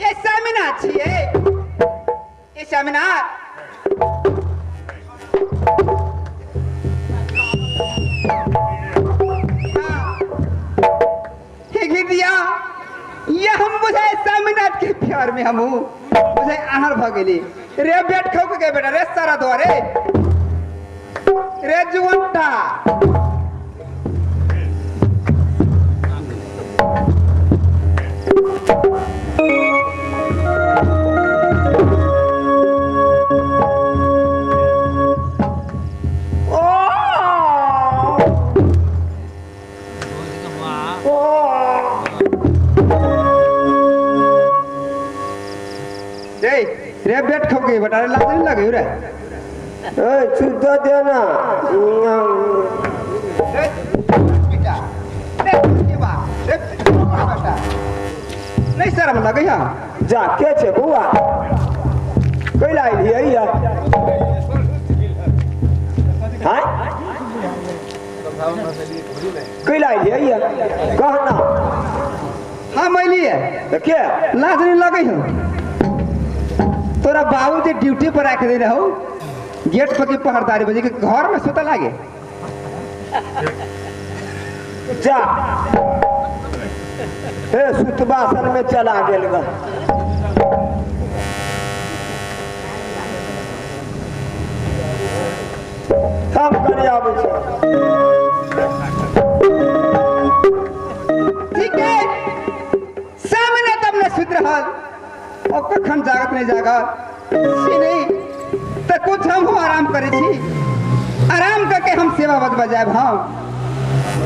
ये सामिना छिए ये सामिना दिया ये हम बुझाए सामिनाथ के प्यार में हम बुझाए आहर भ गेली रे बेट खौ के बेटा रे सारा द्वारे रे जुवंटा रे बेट खो गई बेटा रे लाज नहीं लगे रे ए छुट्टा दे ना बेटा रे के बा रे बेटा नहीं शर्म लगे हां जा के छे बुआ कैला आइली है हां कैला आइली है कह ना हम आइली है त के लाज नहीं लगे हो तोरा बाबू जे ड्यूटी पर रख दे रहो गेट पर के पहरदारी बजे के घर में सुता लागे जा ए सुतबासन में चला गेल बा हम करी आबै छै ठीक है सामने तब न सुत रहल और कखन जागत नहीं जागत से नहीं तो कुछ हम आराम करे छी आराम करके हम सेवा बज बजायब हम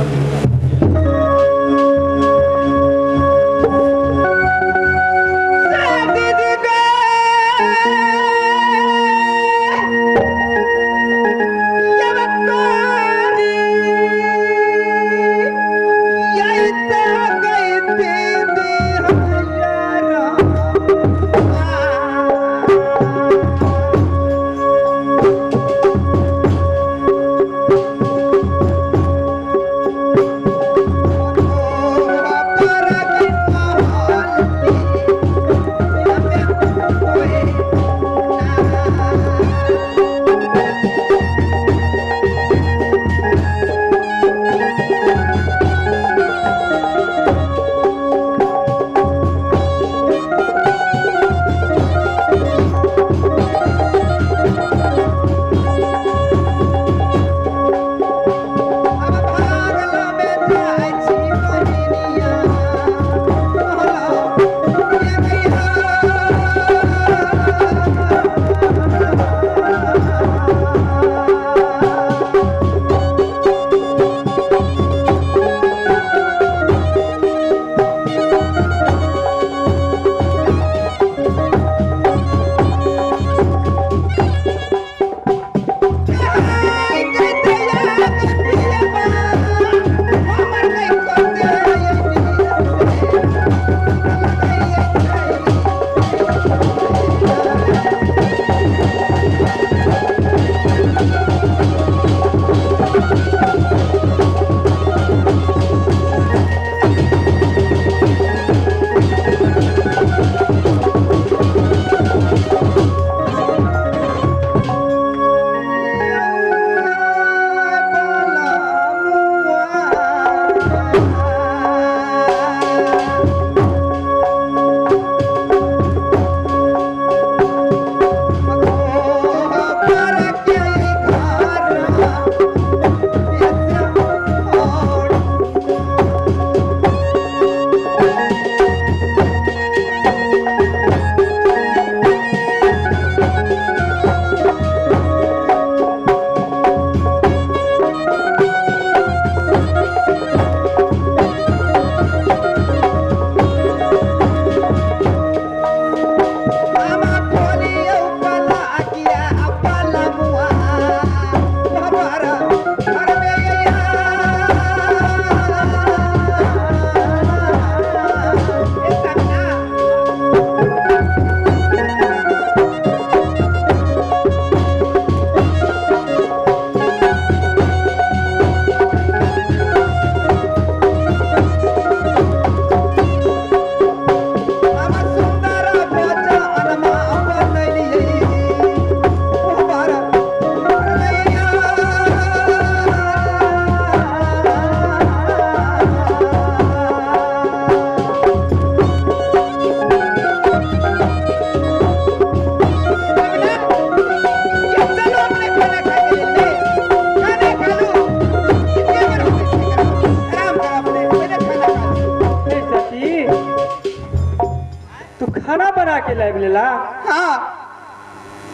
तू खाना बना के लाबि लेला? हाँ।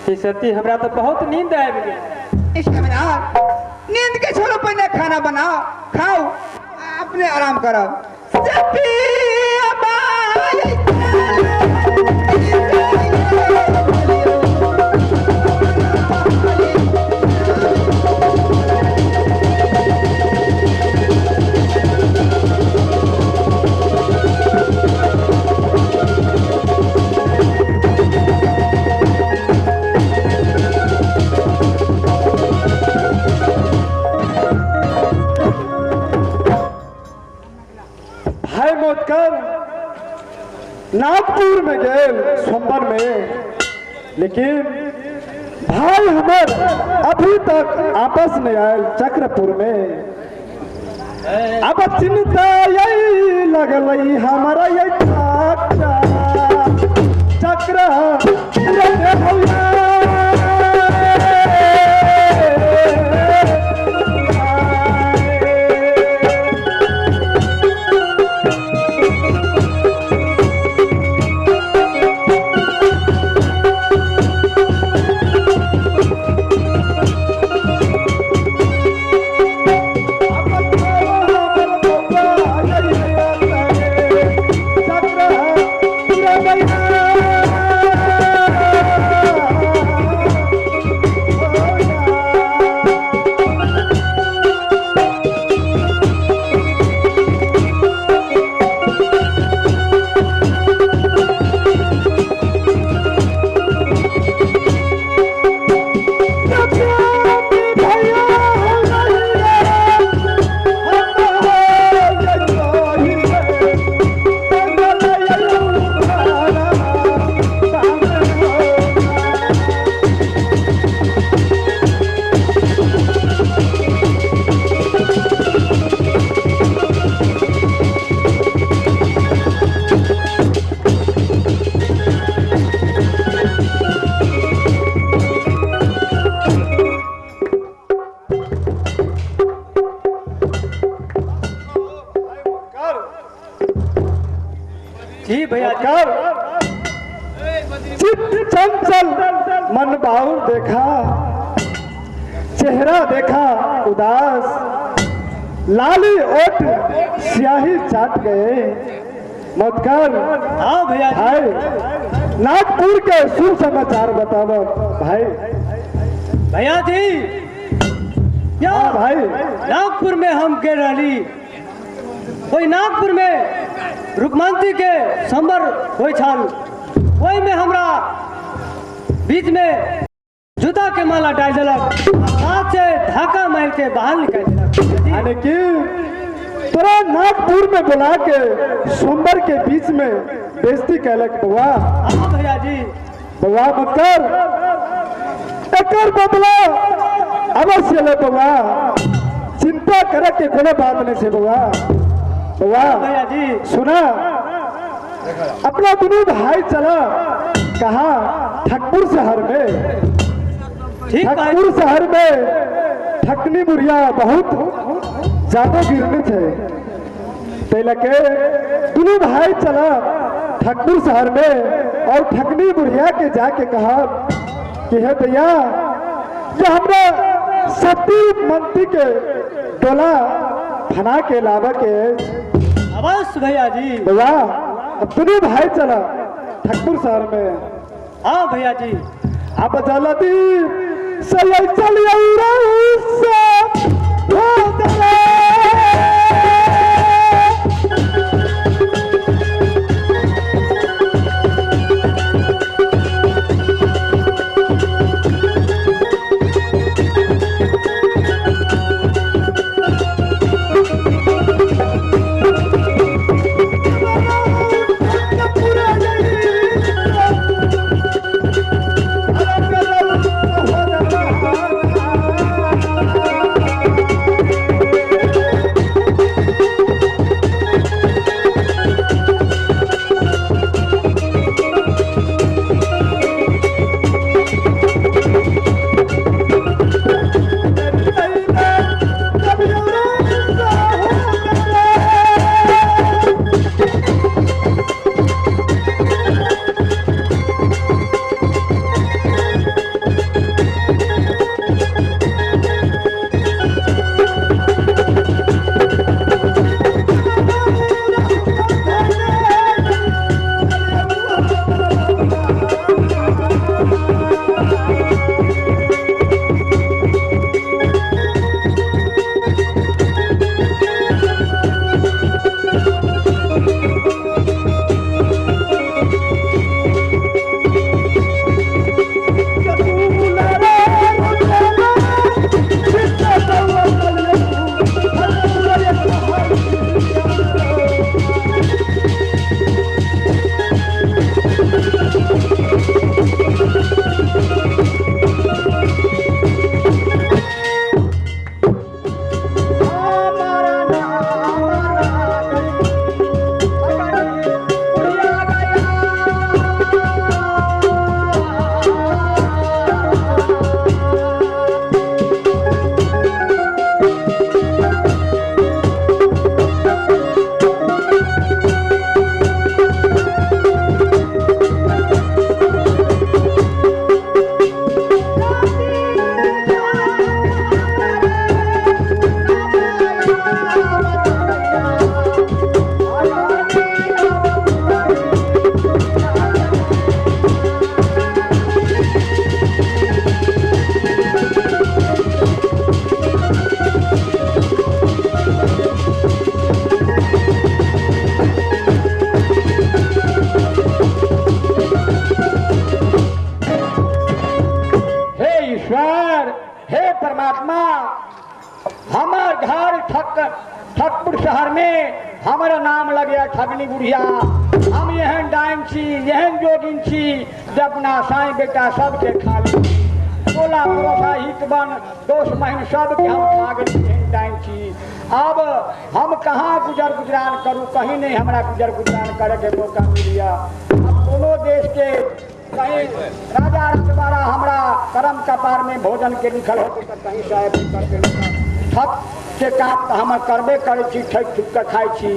हे सती, हमरा तो बहुत नींद आबि गेल। स्वामीनाथ, नींद के छोड़ो, पहले खाना बनाओ, खाओ, अपने आराम करो। नागपुर में गए सोमवार में, लेकिन भाई हमर अभी तक आपस नहीं आयल चक्रपुर में। अब चिंता यही लगल हमारा ये चक्र जी भैया। चित्त चंचल मन बाउर देखा, चेहरा देखा उदास, लाली ओठ स्याही चाट गए। मतकर हाँ भैया। भाई नागपुर के शुभ समाचार बताओ भाई। भैया जी, हाँ भाई, नागपुर में हम गए रही, वही नागपुर में रुकमंती के संबर हो छल, वही में हमरा बीच में जूता के माला डाल दिलक, हाथ से धाका मार के बाहर निकाल दिलक। यानी कि तोरा नागपुर में बुला के सोमवार के बीच में बेइज्जती कैलक बउआ। हाँ भैया जी। बउआ मत कर, एकर बदला अवश्य ले बउआ, चिंता करे के कोनो बात नहीं से बउआ। बउआ भैया जी सुना, अपना दोनों भाई चला कहा ठकपुर शहर में। ठकपुर शहर में ठकनी बुढ़िया बहुत ज्यादा गिरने थे, ते लके दोनों भाई चला ठकपुर शहर में और ठकनी बुढ़िया के जाके कहा कि हे भैया, ये हमरा सती मंत्री के डोला फना के लावा के। अवश्य भैया जी। भैया अब दोनों भाई चला ठकपुर शहर में। हाँ भैया जी। अब जल्दी चल चलिए। हमार घर ठकपुर शहर में हमारा नाम लगे ठगनी बुढ़िया। हम एहन डाइन छी, एहन जोगिन छी जे अपना साई बेटा सबके खा ली। टोला पड़ोसा हित बन दोस्त महीन सबके हम खा गेली, एहन डाइन छी। अब हम कहाँ गुजर गुजरान करूँ, कहीं नहीं हमरा गुजर गुजरान करे के मौका मिलिया। अब कोनो देश के कहीं राजा रजवाड़ा हमरा करम कपार में भोजन के लिखल होते तो कहीं साहेब करते। ठक के काम तो हम करबे करै छी, ठकि ठुकि कऽ खाइ छी।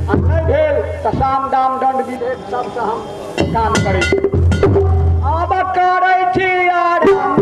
आ नहीं भेल तऽ साम दाम दंड विभेद सबसँ हम काम करै छी। अब करै छी आराम।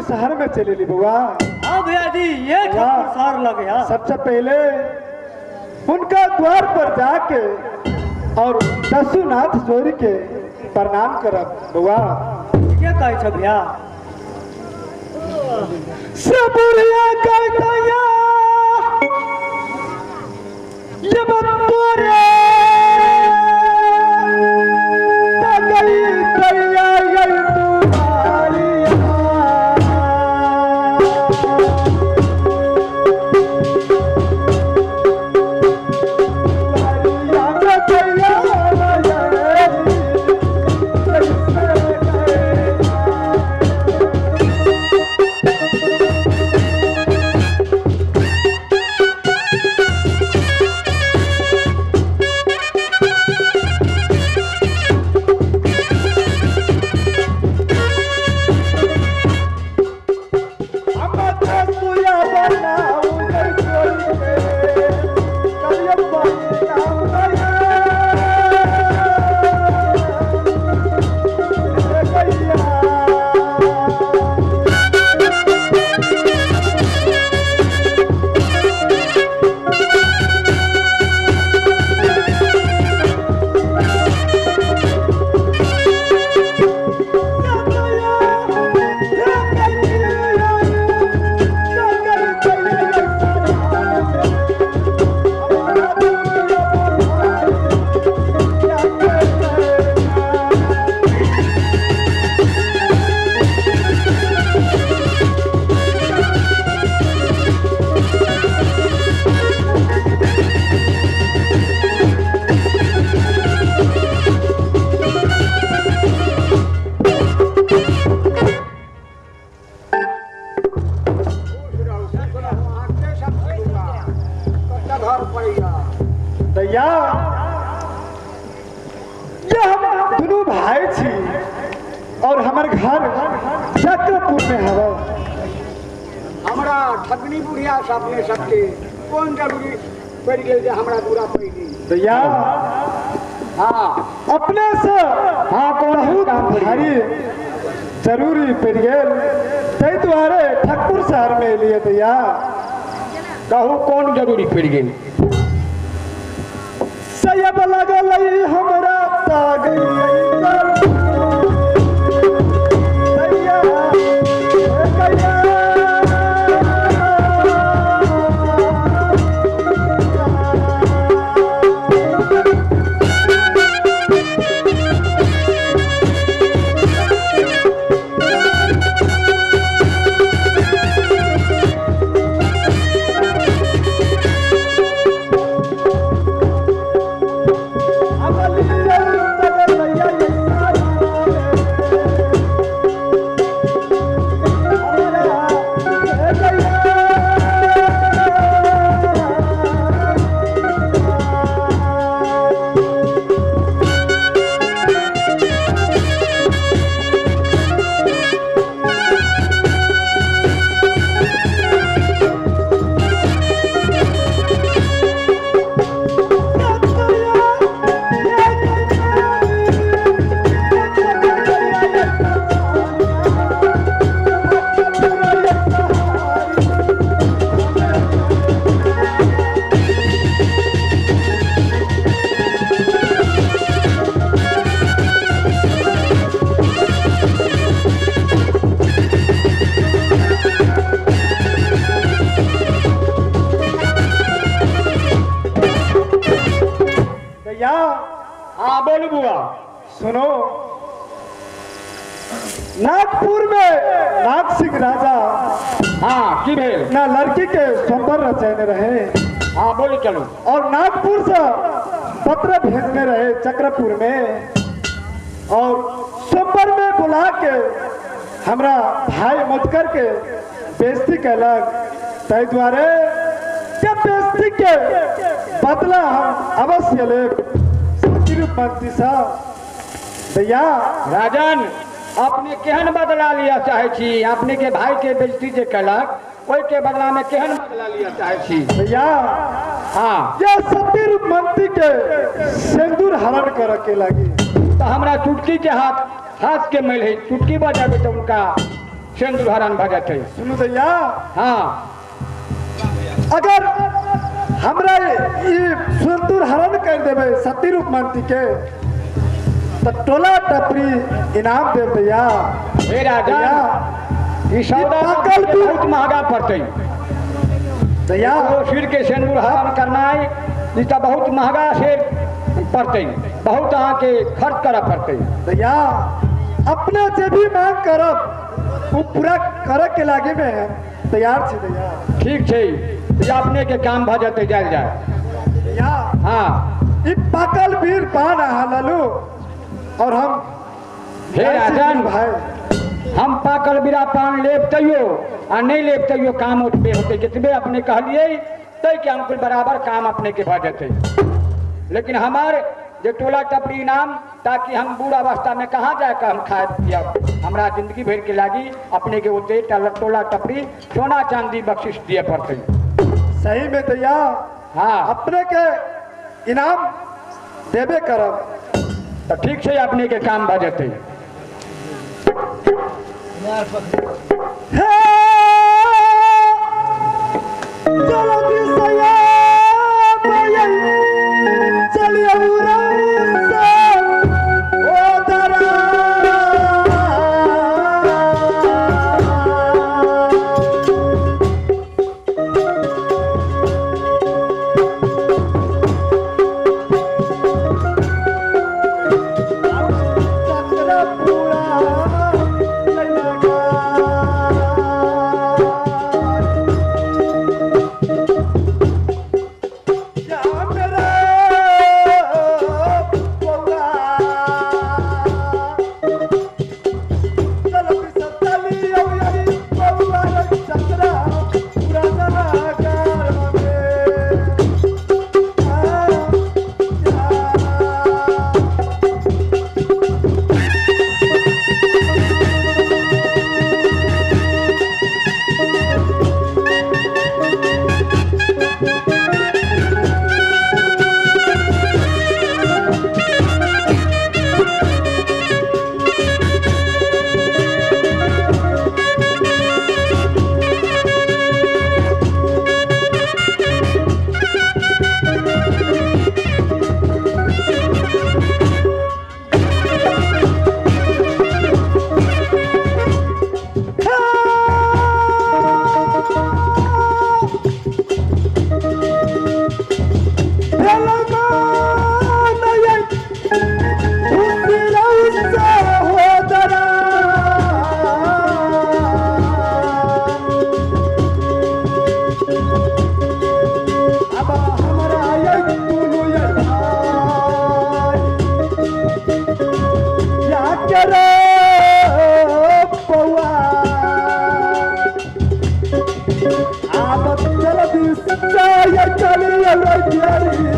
शहर में चले ली बुआ। हाँ भैया जी, ये ठाकुर शहर लगे। हाँ, सबसे पहले उनका द्वार पर जाके और दसुनाथ जोरी के प्रणाम करब बुआ। क्या कहे छ भैया? सबुरिया कहता ये बतोरे तगई तैया ये तुम्हारी। पड़ैया? दैया ये हम दुनू भाई छी और हमर घर चक्रपुर में हवा। हमरा ठगनी बुढ़िया से अपने सबके कोन जरूरी पड़ि गेल जे हमरा दूरा पड़ि गेल? दैया हाँ अपने से हाँ कौन बहुत भारी जरूरी पड़ि गेल, ताहि दुआरे ठकुर शहर में एलियै। दैया कहू कौन जरूरी पड़ि गेल? सैयब लगल हमरा हाँ बोलू बुआ। सुनो, नागपुर में नाग सिंह राजा हाँ की भेल ना लड़की के स्वयंवर रचने रहे। हाँ बोलू चलू। और नागपुर से पत्र भेजने रहे चक्रपुर में, और स्वयंवर में बुला के हमरा भाई मधुकर के बेइज्जती कैलक, ताहि दुआरे के बेइज्जती के बदला हम अवश्य लेब तिरुपति साहब। भैया राजन अपने केहन बदला लिया चाहे छी? अपने के भाई के बेइज्जती जे कैलक ओहि के बदला में केहन बदला लिया चाहे छी? भैया हाँ ये सतीरूपमंती के सिंदूर हरण करे के लागी तो हमरा चुटकी के हाथ हाथ के मैल है, चुटकी बजाबे तो उनका सिंदूर हरण भऽ जेतै। सुनू भैया हाँ अगर हमरा सिंदूर हरण कर देवे सतीरूपमंती के तो टोला टपरी इनाम दे भैया। हे राजा ई सौदा बहुत महंगा पड़तै भैया। सिर के सिंदूर हरण करनाइ ई तो बहुत महंगा से पड़तै, बहुत अहाँके खर्च करऽ पड़तै। भैया अपने जे भी मांग करब वो पूरा करे के लागे में तैयार छी भैया। ठीक छै, अपने के काम भऽ जेतै, जायल जाय। भैया हाँ ई पाकल वीर पान अहाँ ललू और हम हे राजन भाई हम पाकल बीरा पान लेब तैयो आ नहीं लेब तैयो काम ओतबे होतै। जतबे अपने कहलियै तै के हम कुल बराबर काम अपने के भऽ जेतै। लेकिन हमार जे टोला टपरी इनाम, ताकि हम बूढ़ अवस्था में कहाँ जाकर हम खाए पियब, हमरा जिंदगी भर के लागी अपने के ओते टोला टपरी सोना चांदी बख्शिश दिए पड़तै। सही में भैया हाँ अपने के इनाम देबे करब। तो ठीक छै, अपने के काम भऽ जेतै। पूरा लगा। अब हमरा ये दुनू ये भाई या करे पौआ आब चल दिस ये चली रे।